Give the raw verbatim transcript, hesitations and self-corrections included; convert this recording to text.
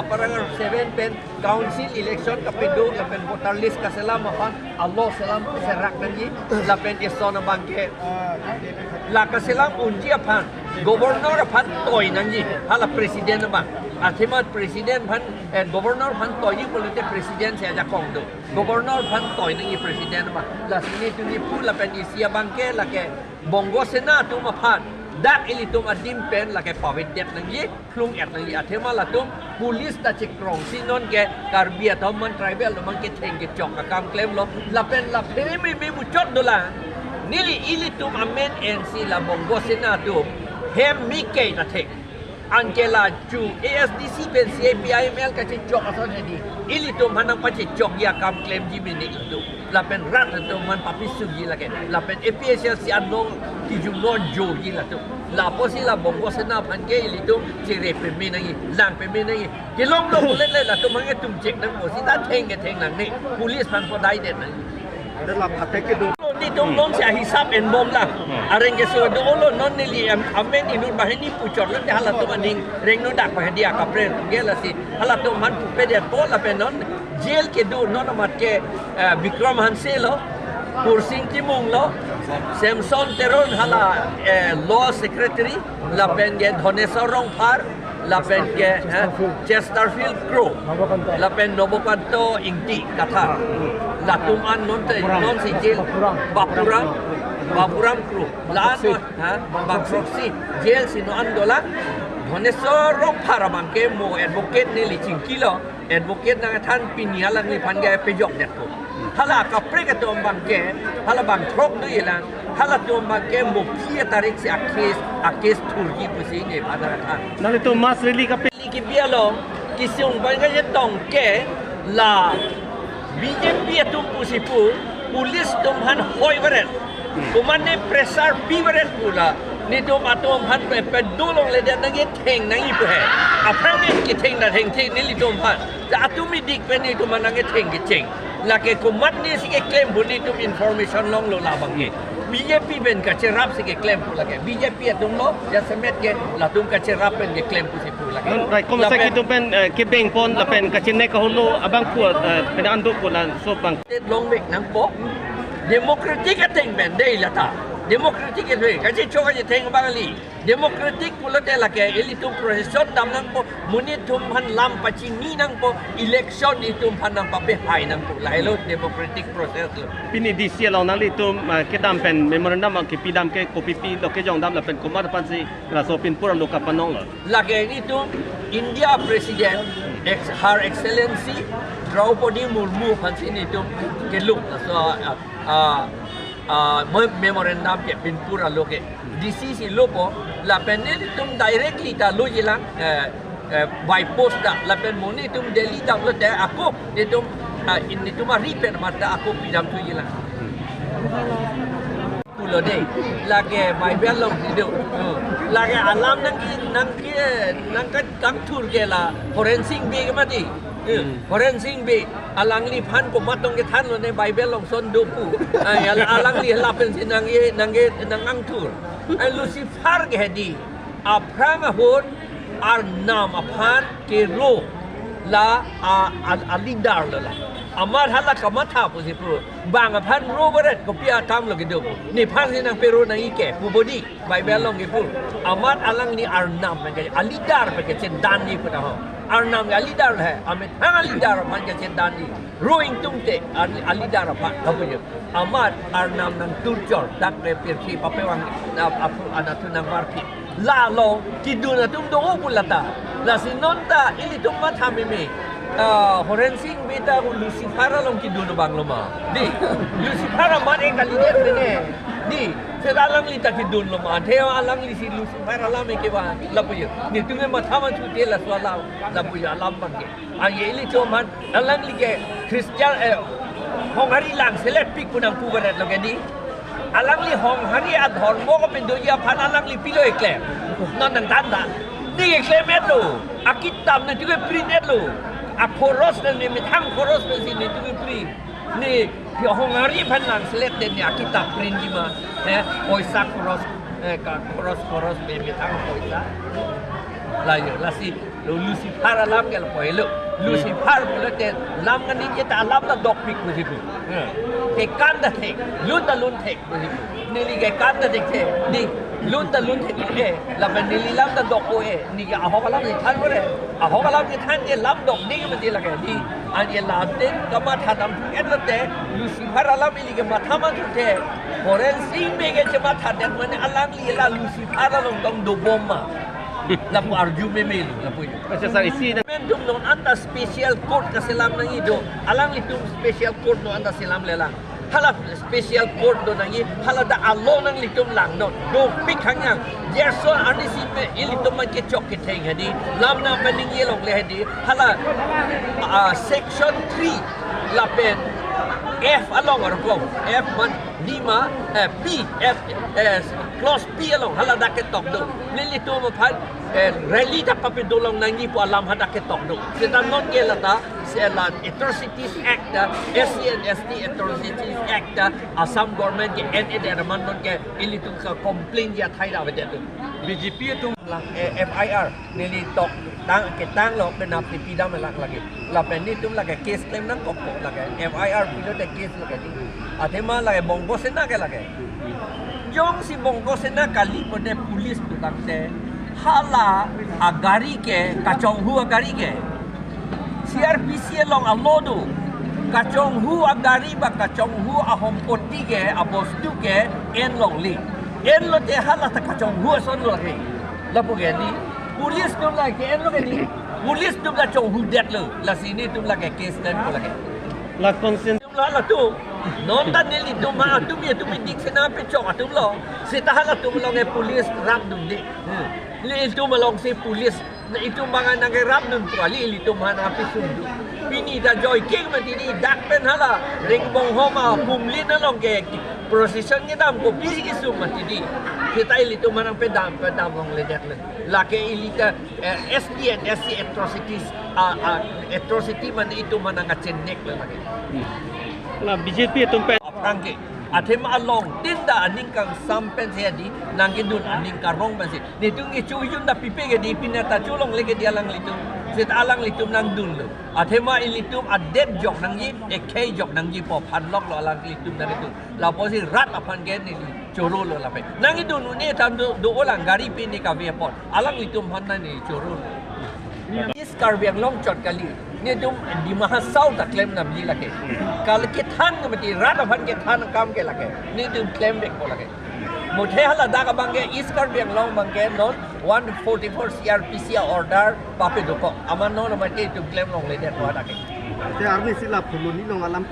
Paragraph seven pen council election kapedo lapen voter list kaselam aphan a-law selam serak nangji lapen ison abangke la kaselam unji aphan governor aphan toi nangji, hala president abang. Athema president aphan, eh, governor aphan toiji pulote president si ajakong do. Governor aphan toi nangji president abang. Lasi nelitum kipu lapen isi abangke lake Bongo Sena atum aphan dak ilitum adim pen lake pavedet nangji, plung-et nangji. Athema latum police ta chekrongsi nonke Karbi atum man tribal atum man ketheng kechok akam klemlo. Lapen la phere me me muchot dolang. Neli ilitum amen ensi la Bongo Sena atum hem mi kei ta thek. Anke la chu A S D C pen C I P I M L kachechok ason hedi. Ilitum aphan nangpachechokji akam klemji mene ilitum. Lapen rat atum aphan papisuji lake. Lapen A P H L C anong kijung non joji latum. Lapusi la Bongo Sena aphan ke ilitum chere peme nangji, lang peme nangji. Kelong long ulet le latum aphan ke tum chek nangpo, sita theng ke theng nangne. Police aphan podaidet nangji. Ada la phatek kedo. Nelitum non si ahisap enbomlang. Hmm. Areng keso dolo non neli am-, amen inut banghini puchot lote halatum aning rengno dak banghini akaprek atum ke lasi halatum aphan pupedetpo lapen non jail kedo non amat ke, eh, Bikram Hanse lo, Kursing Timung lo, Samson Teron hala, eh, law secretary, lapen ke Dhaneswar Rongphar, lapen ke, eh, Chesterfield Kro, lapen Nobokanto Ingti Kathar. Latum an non te, non si jail, Bapuram, Bapuram Kro. La non, ha, bang proxy jail si non an dolang. Dhaneswar Rongphar abangke mo advocate neli chingkilo. Advocate nangthan pini alangliphan ke pejokdetpo. Hala kaprek atum abangke, hala bang throk do yelang, halatum abangke mo phli tarik si a-case, a-case thurji pusi nephan nangthan. Nanglitum mass rally kape- Rally kebi along, kesung abangke chetong ke la B J P atum pusi pu, police atum aphan hoi varet. Komatne pressure pi varet pu la. Nelitum atum aphan pe, pedolongledet nangketheng nangji pu he. Aphrang ne ketheng na thengthe nelitum aphan. Ta atum idik pen nelitum aphan nangketheng kecheng. Lake komatne si keklem pu nelitum information longlo labang ke. B J P pen kacherap si keklem pu lake. B J P atum lo, jasemet ke latum kacherap pen keklem pusi pu lake. Non, raikom asai lapen kitu pen, eh, kebeng pon, lapen kachine kaholo, abang pu, eh, pen ando pu laso abang. State longvek nangpo. Democratic ateng pen dei lata. Democratic ateng. Kachechok kachetheng abang kali. Democratic pulote lake ilitum procession dam nangpo, monit atum aphan lam pachini nangpo, election itum aphan nangpapehai nangpo. Lahelo democratic process lo. Pini D C along nanglitum, eh, kedam pen memorandum kepidam ke kopipi lo kejongdam lapen komat aphansi laso pinpur alo kapanonglo. Lake nelitum India President, ex-, Her Excellency Draupadi Murmu aphansi nelitum kelung. So, ah, ah, ah, me-, memorandum ke pinpur alo ke D C si lopo, lapen nelitum directly ta lojilang, eh, eh, by post ta, lapen mo nelitum Delhi damlote ako nelitum, ah, in nelitum ari pen mata ako pidamthujilang. Pulo dei, lake Bible along si do. Hmm. Lake alam nangke, nangke, nangkangthur ke la Horen Sing Bey ke mati. Hmm. Hmm. Horen Sing Bey, alangliphan komat tong kethanlo ne Bible along son do pu. Ai, al-, alangli lapensi nangke, nangke, nangkangthur. Ai, Lucifer ke hedi. Aphrang ahut Arnam aphan kero la a, a, a leader lo la. Amat hala kamatha pusi pu. Bang aphan ro varet kopi akam lo kedo. Nephansi nangpero nangji ke pu bodi Bible along kepu. Amat alangli Arnam nangke a leader pen kachinidunji pu ta ho. Arnam a leader he. Amethang a leader aphan kachinidunji. Ro ingtungte a, a leader aphan kapujo. Amat Arnam nangturchor dak pe pirthe papevang na aphu anathu nangvarpi. La along kidun atum do pu lata. Lasi non ta ilitum matha meme. Ah, Horen Sing Bey ta Lucifer along kidun abang lo ma. Di, Lucifer amat e kalidet mene. Di, seta alangli ta kidun lo ma. Theo alanglisi Lucifer alam e kevan. Lapujo. Nelitum matha ma chute laso alam. Lapujo alam abangke. Anke ilitum aphan, alangli ke Christian, eh, Honghari langselet pik pu nangpu varetlo ke di. Alangli Honghari adhormo kapindoji aphan alangli pilo keklem. Non nangthan ta. Ne keklemetlo. Akitap netum ke print-etlo. Akhoros ne, ne methang khoros pensi netum ke print. Ne Honghari aphan langselet ne akitap printji ma. Eh, poisa khoros, eh, ka khoros khoros ne methang poisa. La jo, lasi. Lo Lucifer alam ke lapu lo. Lucifer pulote lam kaningje ta alam ta dokpik pusi pu. Kekan ta thek, lun ta lun thek pusi pu. Neli kekan ta thek the, neli lun ta lun thek pu ke. Lapen neli lam ta dok pu ke. Neli ke ahok alam kethan pu ke. Ahok alam kethan ke lam dok neli mati lake. Neli anje latin kamatha dam et lote Lucifer alam neli kematha ma thu the. Horen Sing Bey ke chematha det mane alangli la Lucifer along tong dobom ma. Lapu arju meme lo, lapu jo. Acha, sir, isi na- Momentum non anta special court kaselam nangji do. Alanglitum special court non anta selamle lang. Hala special court do nangji, hala dak alo nanglitum lang non. Dopik hangyang. Gerson arnisi me ilitum ma kechok ketheng hedi. Lam nangpaningje longle hedi. Hala, ah, section three lapen F along arkom. F man nima, eh, P, F, eh, clause P along hala dak ketok do. Nelitum aphan, eh, rally ta papedolong nangji pu alam hadak ketok do. Seta non ke lata, se la Atrocities Act, eh, S C and S T Atrocities Act, eh, Assam government ke en eder man non ke ilitum ke complain ja thai da avedet do. B J P atum lang, eh, F I R neli tok tang ketang lo penap pidam lang lake. Lapen nelitum lake case klem nangkok lake. F I R pulote case lake di. Athema lake Bongo Sena ke lake. Jongsi Bongo Sena kali pute police pu tangte hala agari ke, kachonghu agari ke C R P C along alo do. Kachonghu agari ba kachonghu ahompoti ke, abostu ke en longle. En lote hala ta kachonghu ason lo lake. Lapu ke di. Police atum lake en lo ke di. Police atum la chonghu det lo. Lasi nelitum lake case klem ko lake. La consent. Atum lo halatum. Non ta nelitum ha atum ya atum indik sena pechok atum lo. Seta halatum along ke police rapdunde. Nelitum alongsi police. Na itum bang nangkerapdun pu kali, ilitum ha nangpisun do. Pini ta joike mati di, dak pen hala Ringbong Homa Pumlin along ke procession kedam kopisi kesung mati di. Seta ilitum ha nangpedam, pedam longledet le. Lake ili ta, eh, S T and S C atrocities, ah, ah, atrocity mane itum ha nangkachenek le lake. La B J P atum pen. Aphrang ke. Athema along tin ta aning kangsam pensi hedi, nangkedun aning karong pensi. Nelitum ke chojun ta pipe ke di, pine ta cholongle ke di alanglitum. Seta alanglitum nangdun lo. Athema ilitum adet jok nangji, ekhei jok nangji pu aphan lok lo alanglitum nangkedun. Lapusi rat aphan ke neli choro lo lapen. Nangkedun un-e atum do, do-o lang gari pen ne kave apot. Alanglitum aphan neli choro lo. East Karbi Anglong chot kali. Nelitum Dima Hasao ta klem namji lake. Kali kethan ke mati rat aphan kethan akam ke lake. Nelitum klemvekpo lake. Muthe hala dak abang ke East Karbi Anglong abang ke non one forty-four C R P C order pape dokok. Amat non mati itum klem longledet pu hadak ke. Te arnisi la Phuloni along alam.